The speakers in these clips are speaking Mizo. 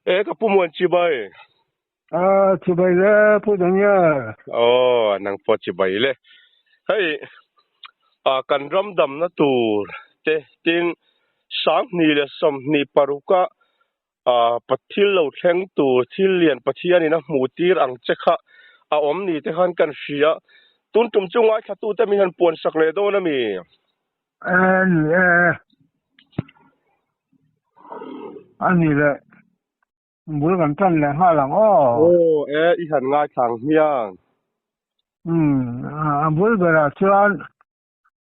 E ka pu muan chibai. A chibai le pu Daniel. Aw nang pawh chibai le. Hei a kan ram damna tur te tin 2026 a a pathil lo thleng tur thil lian Pathianin a hmuh tir ang che kha a awm ni te khan kan hria. Tun tum chu ngaithlatute min han puan sak leh dawn a mi? E ni e. A ni le. Bul kan tan leh nghal ang aw. Aw e, i han ngaithla ang hmiang. Umm, a bul berah chuan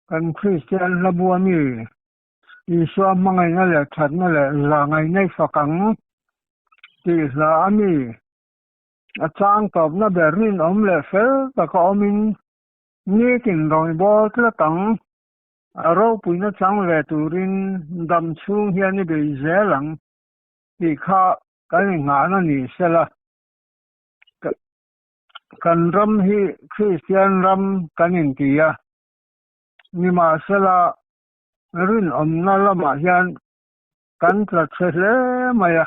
kan Kristian hlabua mi Isua hmangaihna leh thatna leh zahngaihna i fak ang tih hla a mi. A chang tawpna ber rinawm leh fel taka awmin nitin rawngbâwl tlat ang. A ropuina chang ve turin dam chhung hian i bei zel ang tih kha kan inngahna ni sela. Kan ram hi Kristian ram kan inti a, nimahsela rinawmna lamah hian kan tla chhe hle mai a.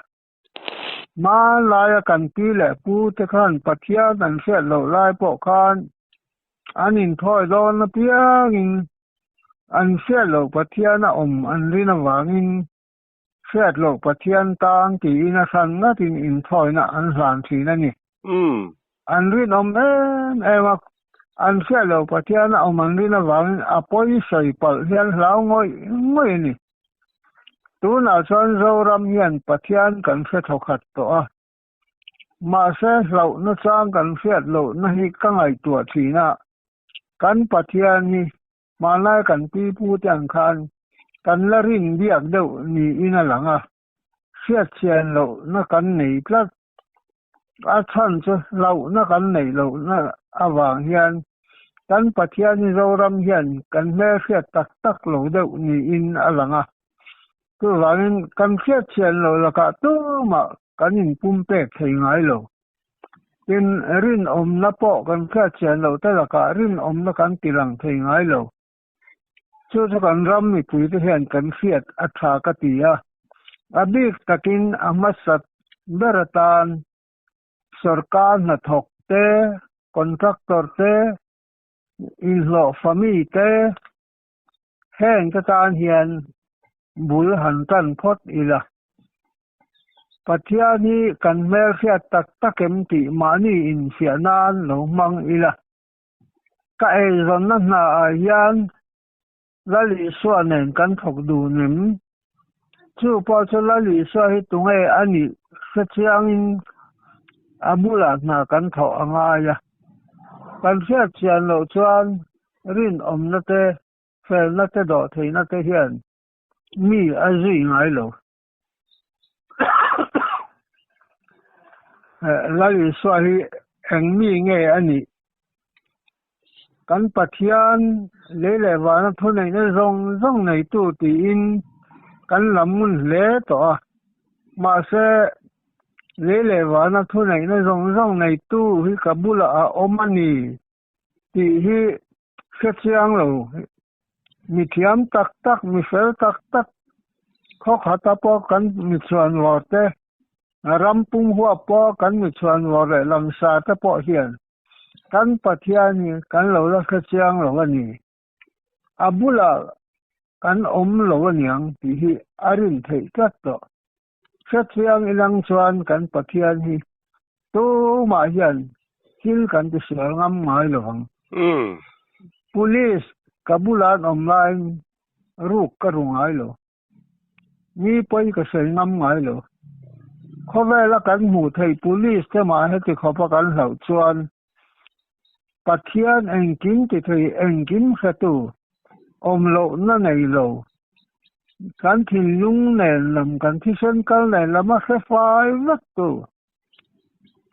Hmanlaia kan pi leh pu te khan Pathian an hriat loh lai pawh khan an inthawi dawn apiangin an hriat loh Pathian a awm an rin avangin hriat loh Pathian tan tiin a hran ngatin inthawina an hlan thin a ni. An rinawm em em a, an hriat loh Pathian a awm an rin avangin a pawi sawi palh hian hlau ngawih ngawih a ni. Tunah chuan Zoram hian Pathian kan hre thawkhat tawh a. Mahse hlauhna chang kan hriat lohna hi ka ngaihtuah thin a, kan Pathian hi hmanlai kan pipute ang khan kan la rin biak deuh niin a lang a, hriatchhian lohna kan nei tlat. A chhan chu hlauhna kan neih lohna avang hian kan Pathian hi Zoram hian kan hmelhriat tak tak lo deuh niin a lang a. Chuvangin kan hriatchhian loh lakah tumah kan inpumpek thei ngai lo. Tin, rinawmna pawh kan hriatchhian loh te lakah rinawmna kan tilang thei ngai lo. Chu chu kan ram mipuite hian kan hriat a tha ka ti a, a bik takin a hmasat ber atan sorkar hnathawk te, contractor te, inhlawhfa mi te, heng te tan hian bul han tan phawt ila. Pathian hi kan hmelhriat tak tak em tih mahni infiah nan lo hmang ila. Ka eizawnna hna ah hian Lal Isua nen kan thawk dun em? Chu pawh chu Lal Isua hi tunge a nih hre chiangin a bulah hna kan thawh a ngai a. Kan hriat chian loh chuan rinawmna te, felna te dawhtheihna te hian mi a zui ngai lo. Lal Isua hi eng mi nge a nih? Kan Pathian lei leh vana thuneihna zawng zawng neitu tiin kan lam ngun hle tawh a. Mahse, lei leh vana thuneihna zawng zawng neitu hi ka bulah a awm a ni tih hi hre chiang lo. Mi thiam tak tak, mi fel tak tak, khaw khata pawh kan mi chhuan vawr te, ram pum huap pawh kan mi chhuan vawr leh lamsa te pawh hian kan Pathian hi kan lo la hre chiang lo a ni. A bulah kan awm lo aniang tih hi a rin theih tlat tawh. Hre chiang ilang chuan kan Pathian hi tumah hian thil kan ti sual ngam ngai lo ang. Police ka bula an awm laiin ruk ka ru ngai lo. Mi pawi ka sawi ngam ngai lo. Khawvela kan hmuh theih police te mah heti khawpa kan hlauh chuan Pathian engkim ti thei engkim hretu awm lohna nei lo. Kan thinlung nen lam kan thisen kal nen lam a hre fai vek tu.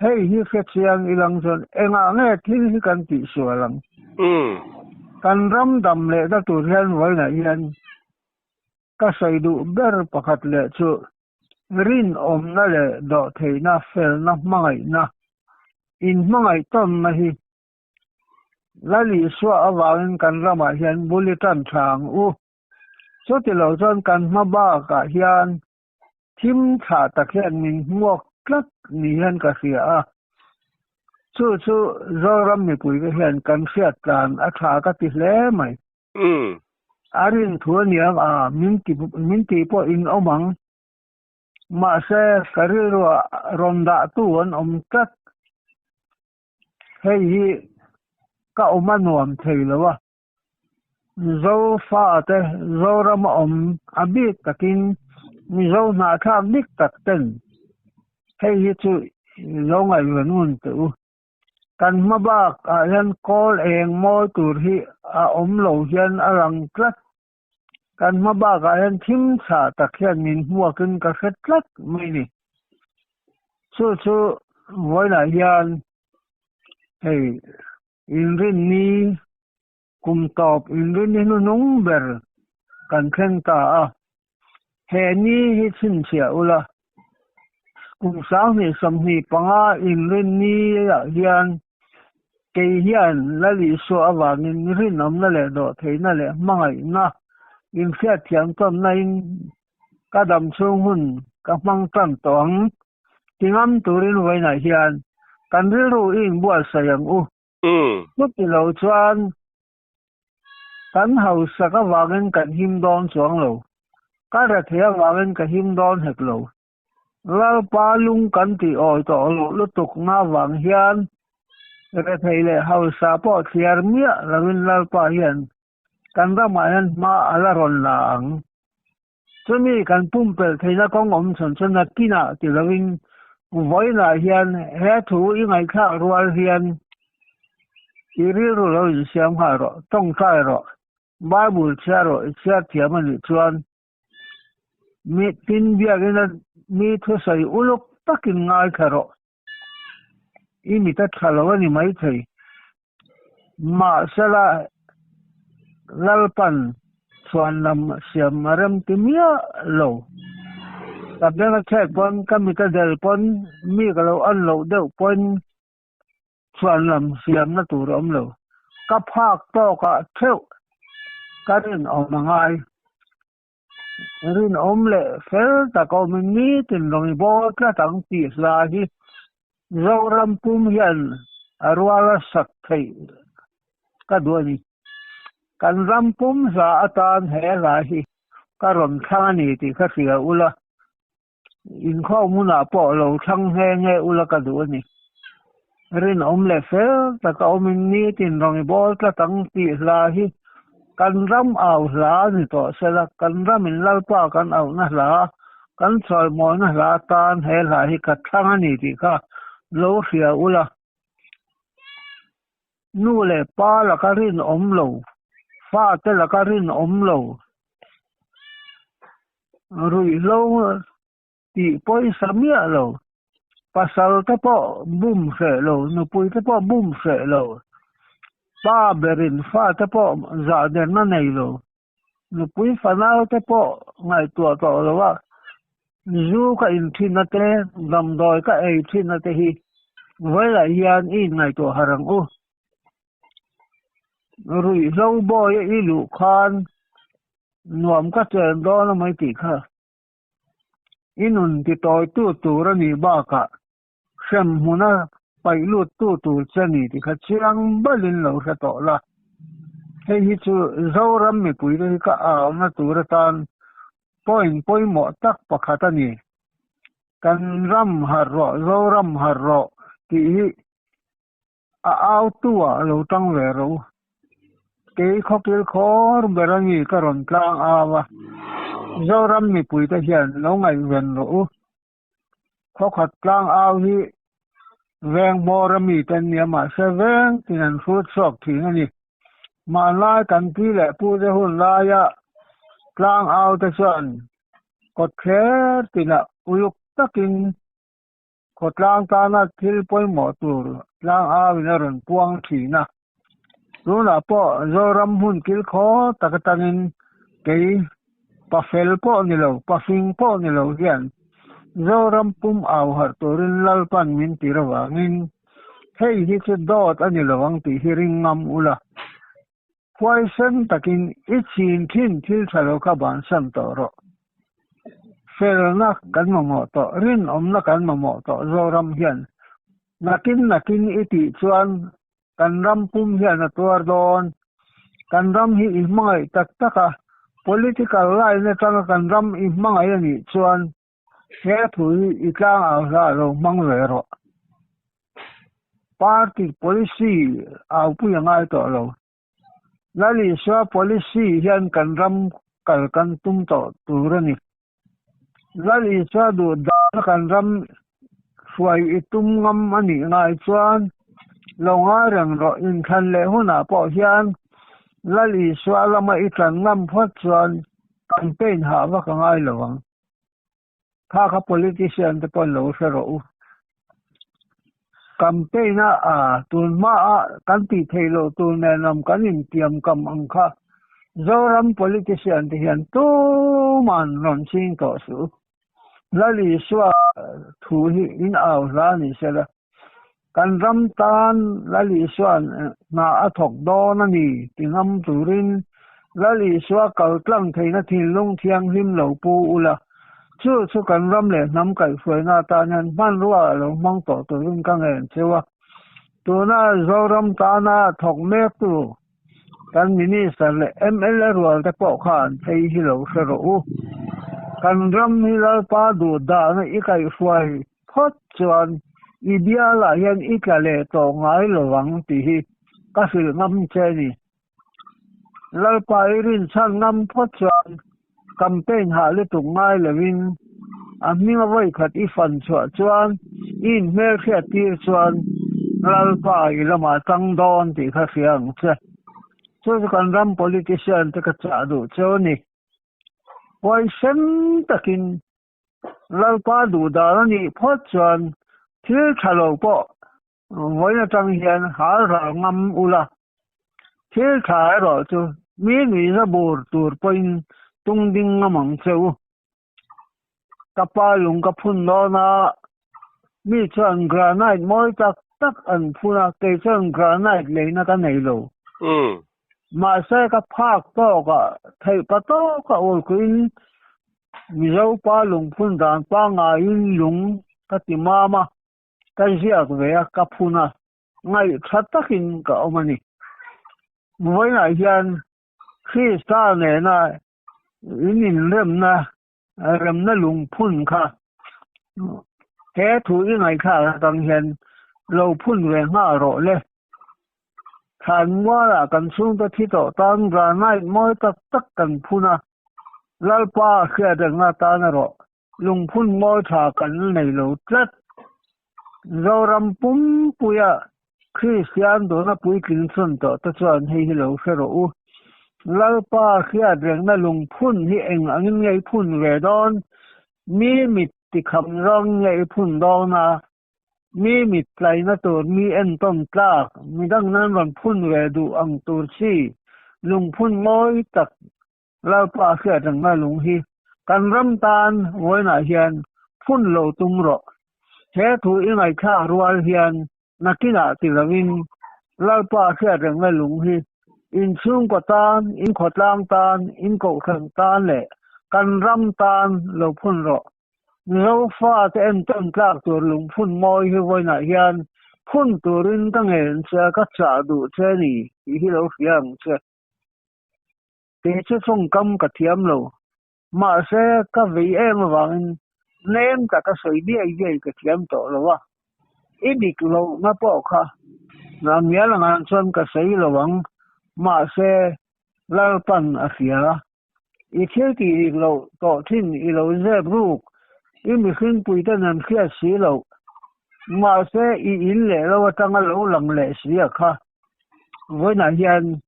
Hei hi hrechiang ilang chuan engah nge thil hi kan tih sual ang? Kan ram dam lehna tur hian vawiinah hian ka sawi duh ber pakhat leh chu rinawmna leh dawhtheihna, felna, hmangaihna, inhmangaih tawnna hi Lal Isua avangin kan ramah hian bul i tan tha ang u. Chutilo chuan kan hma bakah hian. Thim thlah tak hian min hmuak tlat ni hian ka hria a. Chu chu Zoram mipuite hian kan hriat tlan a tha ka ti hle mai. A rin thu aniang a, min ti min tih pawh in awm ang. Mahse ka rilruah rawn dahtu an awm tlat. Hei hi ka awm a nuam thei lo a. Mizo fate Zoram a awm a bik takin Mizo hnahthlak dik tak ten hei hi chu lo ngaihven ngun teh u. Kan hma bak ah hian kawl eng mawi tur hi a awm lo hian a lang tlat. Kan hma bak ah hian thim chhah tak hian min hmuak in ka hre tlat mai ni. Chu chu vawiinah hian hei Inrinni, kum tawp inrinni hnuhnung ber kan thleng ta a, he ni hi chhinchhiah ula, kum 2025 inrinni ah hian kei hian Lal Isua avangin rinawmna leh dawhtheihna leh hmangaihna inhriatthiam tawnna in ka dam chhung hun ka hmang tan tawh ang. Ti ngam turin vawiinah hian kan rilru i inbuatsaih ang u. Chuti lo chuan kan hausak avangin kan him dawn chuang lo, ka rethei avangin ka him dawn hek lo. Lalpa lung kan tih awi tawh loh lutukna avang hian rethei leh hausa pawh thliar miah loin Lalpa hian kan ramah hian hma a la rawn la ang. Chumi kan pumpelh theihna kawng awm chhan chu nakinah ti loin vawiinah hian he thu i ngaihthlak rual hian i rilru lo insiam nghal rawh, tawngtai rawh, Bible chhiar rawh i chhiar thiam a nih chuan mi tin biakin a mi thusawi uluk takin ngaithla rawh. I mit a tha lo a ni maithei. Mahsela Lalpan chhuan lam siam a rem ti miah lo. Ka beng a chhet pawn, ka mit a del pawn, mi ka lo an loh deuh pawn chhuan lam siamna tur a awm lo. Ka phak tawkah theuh ka rinawm a ngai. Rinawm leh fel tak a awmin nitin rawn i bawl tlat ang tih hla hi Zoram pum hian a rual a sak theih ka duh a ni. Kan ram pum hla atan he hla hi ka rawn thlang a ni tih ka hria ula, inkhawm hunah pawh lo thlang nghe nghe ula ka duh a ni. Rinawm leh fel tak a awmin nitin rawn i bawl tlat ang tih hla hi kan ram au hla a ni tawh sela, kan ramin Lalpa kan auhna hla, kan chawimawina hla atan he hla hi ka thlang a ni tih kha lo hria ula. Nu leh pa laka rinawm lo, fate laka rinawm lo, ruihhlo tih pawisa miah lo, pasal te pawh bum hreh lo, nupui te pawh bum hreh lo, pa berin fa te pawh zah derna nei lo, nupui fanau te pawh ngaihtuah tawh lo a, zu ka in thin a te, damdawi ka ei thin a te hi vawilah hian i inngaihtuah harh ang u. Ruihhlo bawi i luh khan nuam ka chen dawn a mai tih kha. I nun ti tawitu tur a nih bakah hrem hmuna paih luttu tur che a ni tih kha chiang balin lo hre tawh la. Hei hi chu Zoram mipuite hi ka auna tur atan point pawimawh tak pakhat a ni. Kan ram harh rawh, Zoram harh rawh tih hi A autu ah lo tang ve ro. Kei khawkil khawr ber a ni ka rawn tlang au a. Zoram mipui te hian lo ngaihven rawh u. Khawkhat tlang au hi veng hmawr a mi te an nia mahse veng tin an hrut chhuak thin a ni. Hmanlai kan pi leh pu te hun laia tlang au te chuan kawt thler tinah uluk takin Khawtlang tana thil pawimawh tur tlang auin a rawn puang thin a. Tunah pawh Zoram hmun kilkhaw tak atangin kei pa fel pawh ni lo, pa fing pawh ni lo hian Zoram pum au harh turin Lalpan min tir avangin hei hi chu dawt a ni lo ang tih hi ring ngam ula. Huaisen takin i chin thin thil tha lo kha bansan tawh rawh. Felna kan mamawh tawh, rinawmna kan mamawh tawh Zoram hian. Nakin nakin i tih chuan kan ram pum hian a tuar dawn. Kan ram hi i hmangaih tak tak a, political line atanga kan ram i hmangaih a nih chuan he thu hi i tlang au hla lo hmang ve rawh. Party policy aupui a ngai tawh lo. Lal Isua policy hian kan ram kal kan tum tawh tur a ni. Lal Isua duh dana kan ram hruai i tum ngam a nih ngai chuan lo ngai reng rawh. Inthlan leh hunah pawh hian Lal Isua lama i tlan ngam phawt chuan campaign hah vak a ngai lo ang. Kha kha politician te pawh lo hre rawh u. Campaign a a tun hma a kan tih theih loh tur nen lam kan intiam kam ang kha Zoram politician te hian tuman rawn ching tawh suh u. Lal Isua thu hi in au hla ni sela. Kan ram tan Lal Isua'n hna a thawk dawn a ni ti ngam turin Lal Isua kal tlang theihna thinlung thianghlim lo pu ula, chu chu kan ram leh hnam kaihhruaina atan hian hmanrua a lo hmang tawh turin ka ngen cheu a. Tuna Zoram tana thawk mektu Kan Minister leh mla rual te pawh khan phei hi lo hre rawh u. Kan ram hi Lalpa duh dahna i kaihhruai phawt chuan i bialah hian i tla leh tawh ngai lo ang tih hi ka hrilh ngam che a ni. Lalpa i rinchhan ngam phawt chuan campaign hah lutuk ngai lovin a hminga vawikhat i fan chhuah chuan i inhmelhriat tir chuan Lalpa i lamah tang dawn tih kha hria ang che. Chu chu kan ram politician te ka chah duh cheu a ni. Huaisen takin Lalpa duh dan a nih phawt chuan thil tha lo pawh Vawiin atang hian hal ral ngam ula, thil tha erawh chu mi nuihza bur tur pawhin tung ding ngam ang che u. Ka pa lung ka phun dawn a, mi chuan granite mawi tak tak an phun a, kei chuan granite leina ka nei lo. Mahse ka phak tawkah theih pa tawka ulkuin Mizo pa lungphun dan pangaiin lung ka ti mam a. Ka ziak ve a, ka phun a, ngaihṭha takin ka awm a ni. Vawiinah hian Krista nena in inremna, remna lungphun kha he thu i ngaihthlak atang hian lo phun ve nghal rawh le. Thlanmualah kan chhungte thi tawh tan granite mawi tak tak kan phun a, Lalpa hriatrengna tan erawh Lungphun mawi tha kan nei lo tlat. Zoram pumpuia Kristian dawna puitling chhun tawh te chuan hei hi lo hre rawh u. Lalpa hriat rengna lungphun hi eng angin nge i phun ve dawn? Mi mit tikham zawng nge i phun dawn a? Mi mit tlaina tur, mi entawn tlak, midang nan rawn phun ve duh ang tur chi lungphun mawi tak Lalpa hriat rengna lung hi kan ram tan vawiinah hian phun lo tum rawh. He thu i ngaihthlak rual hian nakinah ti lovin Lalpa hriat rengna lung hi in chhungkaw tan, in khawtlang tan, in kohhran tan leh kan ram tan lo phun rawh. Mizo fate entawn tlak tur lungphun mawi hi vawiinah hian phun turin ka ngen che a, ka chah duh che a ni tih hi lo hria ang che. Kei chu tawngkam ka thiam lo. Mahse, ka vei em avangin nem taka sawi biai biai ka thiam tawh lo a. I dik lohna pawh kha ngial angan chuan ka sawi lo ang. Mahse, Lalpan a hria. I thil tih dik loh tawh thin i lo zep ruk, i mihringpuite nan hriat si loh. Mahse, i in leh lo atanga lo lang leh si a kha. Vawiinah hian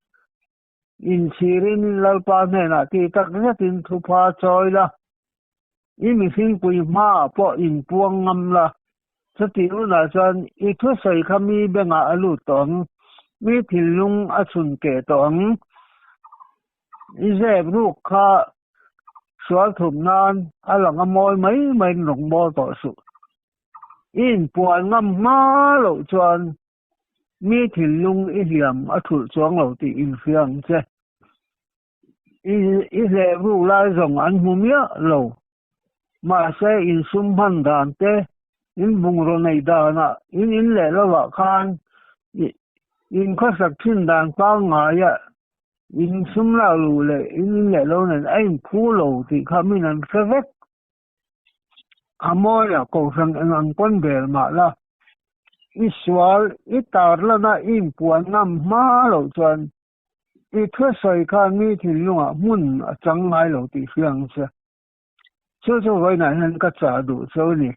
Inchhirin Lalpa hnenah ti tak zetin thupha chawi la, i mihringpui hmaah pawh inpuang ngam la. Chutih hunah chuan i thusawi kha mi bengah a lut tawh ang, mi thinlung a chhun keh tawh ang. I zep ruk kha sual thup nan a lang a mawi mai maiin rawn mawl tawh suh. I inpuan ngam hma loh chuan Mi thinlung i hliam a thulh chuang lo tih inhria ang che. I i hleh ruk lai zawng an hmu miah lo. Mahse in sum hman dan te, in bungraw neih danah, in in leh lovah khan in khawsak thin dan pangngaia in sum lak luh leh in in leh lo nen a inphu lo tih kha min an hre vek. A mawiah kohhran eng ang pawn bel mah la, i sual i tarlana i inpuan ngam hma loh chuan i thusawi khan mi thinlungah hmun a chang ngai lo tih hria ang che. Chu chu vawiinah hian ka chah duh che u ni.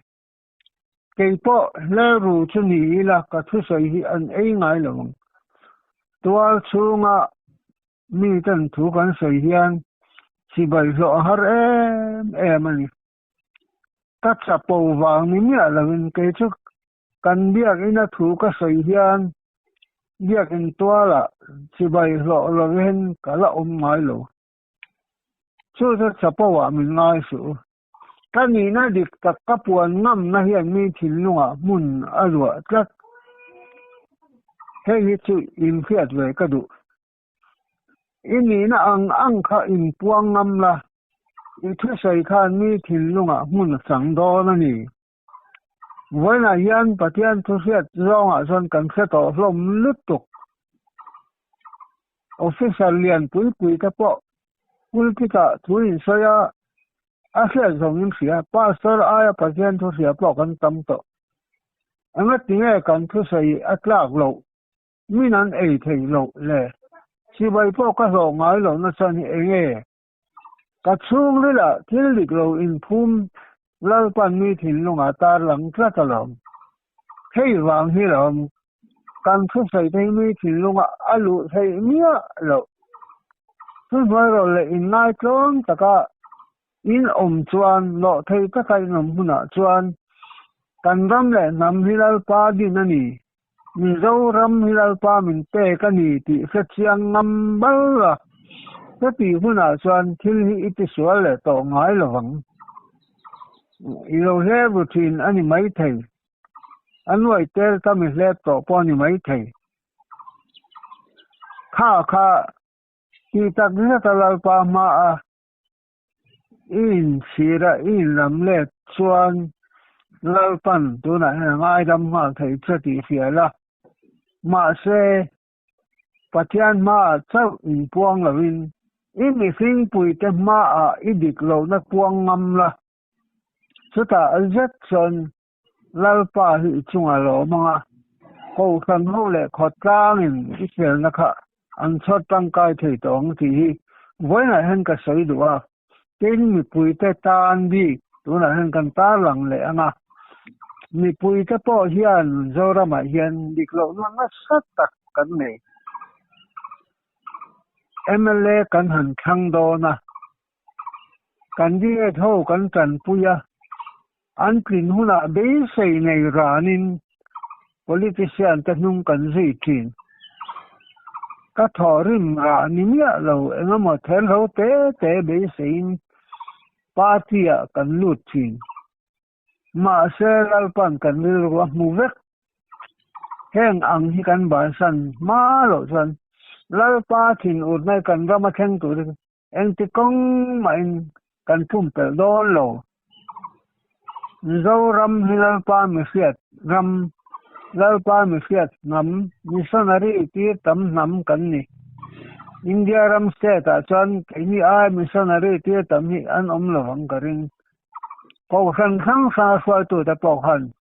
Kei pawh hlerru chu ni ila ka thusawi hi an ei ngai lo ang. Tual chhunga mi ten thu kan sawi hian chibai hlawh a har em em a ni. Ka chapo vang ni miah lovin kei chu kan biakina thu ka sawi hian biakin tualah chibai hlawh lovin ka la awm ngai lo. Chu chu chapo ah min ngai suh u. Ka nihna dik tak ka puan ngamna hian mi thinlungah hmun a luah tlat. Hei hi chu inhriat ve ka duh. I nihna ang ang kha inpuang ngam la, i thusawi khan mi thinlungah hmun a chang dawn a ni. Vawiinah hian Pathian thuhriat zawngah chuan kan hre tawh hlawm lutuk. Officer lian pui pui te pawh pulpit-ah thu insawi a, a hriat zawng in hria. Pastor aia Pathian thuhria pawh kan tam tawh. Engatinge kan thusawi a tlak loh? Min an ei thei loh le? Chibai pawh ka hlawh ngai loh nachhan hi enge? Ka chhungrilah thil dik lo inphum Lalpan mi thinlungah tarlang tlat alawm. Hei vang hi lawm kan thusawi te hi mi thinlungah a luh theih miah loh. Thuhnuai rawh leh inngaitlawm taka in awm chuan lawh thei taka in awm hunah chuan kan ram leh hnam hi Lalpa din a ni. Mizoram hi Lalpa min pek a ni tih hre chiang ngam bal a, heti hunah chuan thil hi i tisual leh tawh ngai lo vang. I lo hlep ru thin a ni maithei. A nuaih tel tam i hlep tawh pawh a ni maithei. Kha kha tih tak zeta Lalpa hmaa I inchhira i inlam let chuan Lalpan tunah hian a ngaidam nghal thei che tih hria la. Mahse, Pathian hmaah chauh inpuang loin i mihringpuite hmaah i dik lohna puang ngam la. Chutah zet chuan Lalpa hi i chungah lawm ang a, Kohhran ho leh khawtlangin i felna kha an chhawr tangkai thei tawh ang tih hi vawiinah hian ka sawi duh a, tin mipuite tan bik tunah hian kan tarlang leh ang a, mipuite pawh hian Zoramah hian dik lohna nasa tak kan nei. Mla kan han thlang dawn a, Candidate ho kan tanpui a, an tlin hunah beisei nei ranin politician te hnung kan zui thin. Ka thawhrim rah ni miah lo engemaw therhlo te te beiseiin party ah kan lut thin. Mahse Lalpan kan rilru a hmu vek. Heng ang hi kan bansan hma loh chuan Lalpa thinurna kan rama thleng tur hi Engti kawng mahin kan pumpelh dawn lo. Mizoram hi Lalpa mihriat ram, Lalpa mihriat hnam, missionary tir tam hnam kan ni. India ram state ah chuan keini ai missionary tir tam hi an awm lovang ka ring. Kohhran hrang hrang a hruaitute pawh khan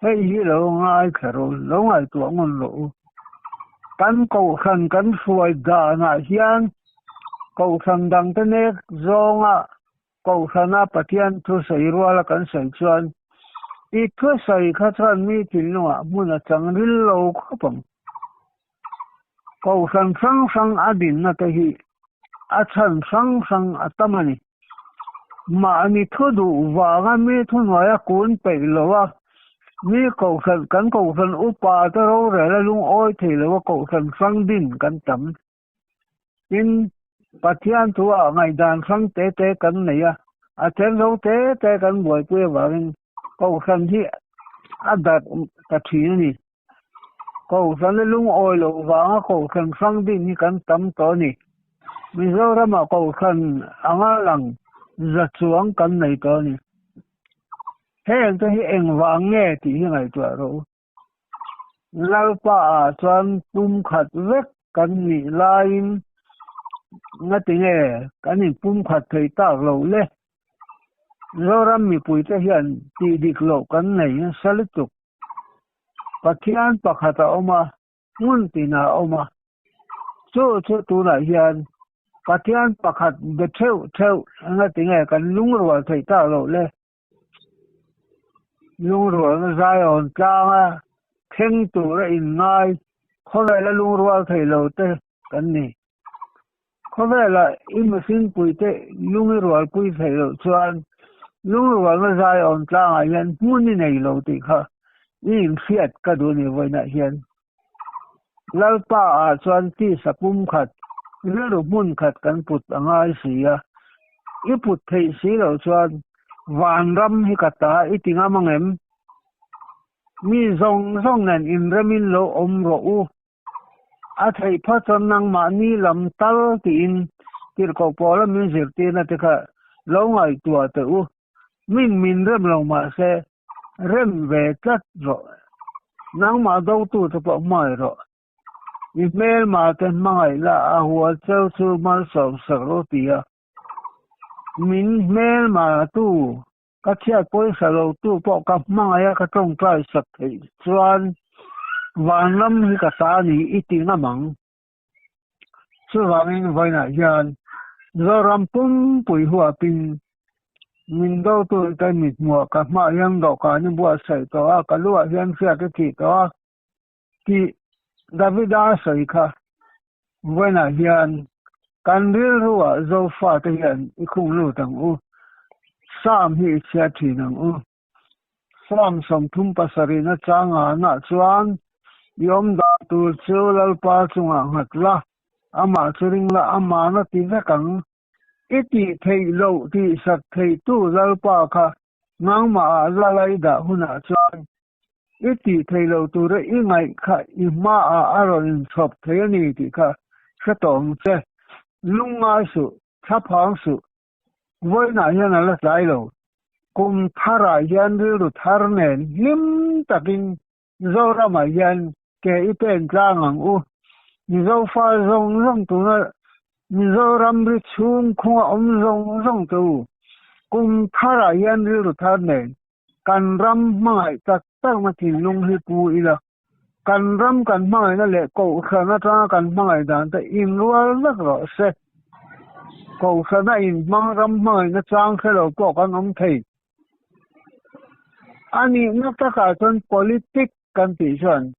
hei hi lo ngaithla rawh u, lo ngaihtuah ngawn rawh u. Kan kohhran kan hruai danah hian kohhran dangte nek zawnga kohhrana Pathian thusawi ruala kan sawi chuan i thusawi kha chuan mi thinlungah hmun a chang ril lo khawp ang. Kohhran hrang hrang a dinna te hi a chhan hrang hrang a tam a ni. Mahni thu duh vanga mi thuhnuaia kun peih lo a, mi kohhran kan kohhran upa te rorel a lungawi thei lo a kohhran hrang din kan tam. Tin, Pathian thu ah ngaihdan hrang te te kan nei a, a then ro te te kan buaipui avangin kohhran hi a darh ta thin a ni. Kohhran a lungawi loh vanga kohhran hrang din hi kan tam tawh a ni. Mizoramah kohhran anga lang za chuang kan nei tawh a ni. Heng te hi engvang nge tih hi ngaihtuah rawh u. Lalpa ah chuan pumkhat vek kan nih laiin ngatinge kan inpumkhat thei tak loh le? Zoram mipuite hian tih dik loh kan nei nasa lutuk. Pathian pakhat a awm a, hmun tinah a awm a. Chu chu tunah hian Pathian pakhat be theuh theuh ngatinge kan lungrual theih tak loh le? Lungrualna zaiawn tlanga thleng tura inngai khawvela lungrual thei lo te kan ni. Khawvela i mihringpuite lung i rualpui theih loh chuan lungrualna zaiawn tlangah hian hmun i nei lo tih kha i inhriat ka duh a ni vawiinah hian. Lalpa ah chuan tisa pumkhat, rilru hmunkhat kan put a ngai si a, i put theih si loh chuan vanram hi ka ta i ti ngam angem? Mi zawng zawng nen inremin lo awm rawh u. A theih phawt chuan nangmahni lam tal tiin tirhkoh pawla min zirtirna te kha lo ngaihtuah teh u. Min min rem lo mahse rem ve tlat rawh. Nangmah dotu te pawh hmangaih rawh. I hmelma te hmangaih la a hual cheu chu malsawm sak rawh ti a. Min hmelma tu ka chhiat pawisa lo tu pawh ka hmangaih a ka tawngtai sak theih chuan vanram hi ka ta ni i ti ngam ang. Chuvangin vawiinah hian Zoram pumpui huapin min dotu te mithmuah ka hmaah hian dawhkan i buatsaih tawh a, ka luah hian hriat i thih tawh a tih Davida a sawi kha vawiinah hian kan rilruah Zofate hian i khung lut ang u, Sam hi i chhiar thin ang u. Psalm 37 na changana chuan i awm dan tur chu Lalpa chungah nghat la, amah chu ring la, amahna ti vek ang. I tih theih loh tih sak theihtu Lalpa kha nangmahah lalai dah hunah chuan i tih theih loh tura i ngaih kha i hmaah a rawn inchhawp thei a ni tih kha hre tawh ang che. Lungngai suh, thlaphang suh, Vawiinah hian a la tlai lo. Kum tharah hian rilru thar nen hlim takin Zoramah hian ke i pen tlang ang u. Mizo fa zawng zawng tuna Mizoram ri chhung khunga awm zawng zawng te u. Kum tharah hian rilru thar nen kan ram hmangaih tak takna thinlung hi pu ila. Kan ram kan hmangaihna leh kohhran atanga kan hmangaih dan te inrual vek rawh se. Kohhrana inhmang ram hmangaihna chang hre lo pawh kan awm thei. A nihna takah chuan politic kan tih chuan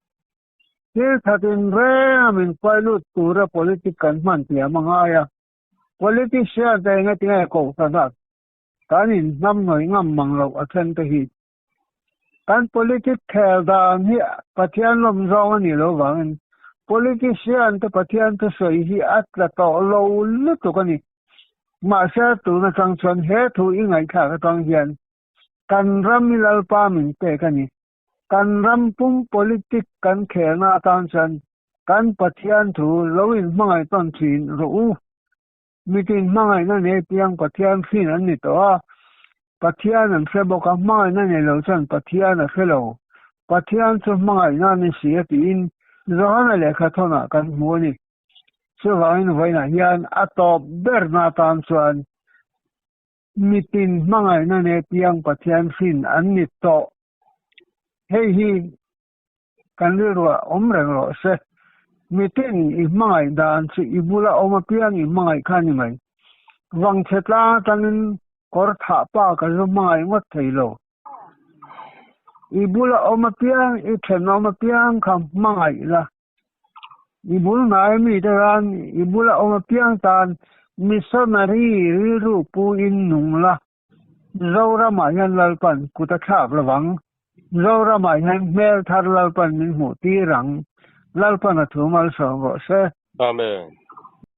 thil that inreng a min kuai lut tura politic kan hman thiam a ngai a. Politician te engatinge kohhrana kan inhnamhnawih ngam mang loh a then te hi. Kan politic khel dan hi Pathian lawm zawng a nih loh vangin politician te Pathian thusawi hi a tla tawh lo lutuk a ni. Mahse tun atang chuan he thu i ngaihthlak atang hian kan ram i Lalpa min pek a ni. Kan ram pum politic kan khelna atan chuan kan Pathian thu lo inhmangaih tawn thin rawh u. Mitin hmangaihna nei piang Pathian hrin an ni tawh a, Pathian an hre bawk a, hmangaihna nei lo chuan Pathian a hre lo. Pathian chu hmangaihna a ni si a tiin Johana lehkha thawnah kan hmu a ni. Chuvangin vawiinah hian a tawp berna atan chuan mitin hmangaihna nei piang Pathian hrin an ni tawh. Hei hi Kan rilruah awm reng rawh se. Mitin i hmangaih dan chu i bula awm apiang i hmangaih kha a ni mai. Vangchhe tlang atangin kawr thah pa ka zu hmangaih ngawt thei lo. I bula awm apiang, i thenawm apiang kha hmangaih la. I bul hnai mite tan, i bula awm apiang tan missionary rilru pu in nung la. Zoramah hian Lalpan kut a thlak lovang. Zoramah hian hmel thar Lalpan min hmuh tir ang. Lalpan a thu malsawm rawh se. Amen.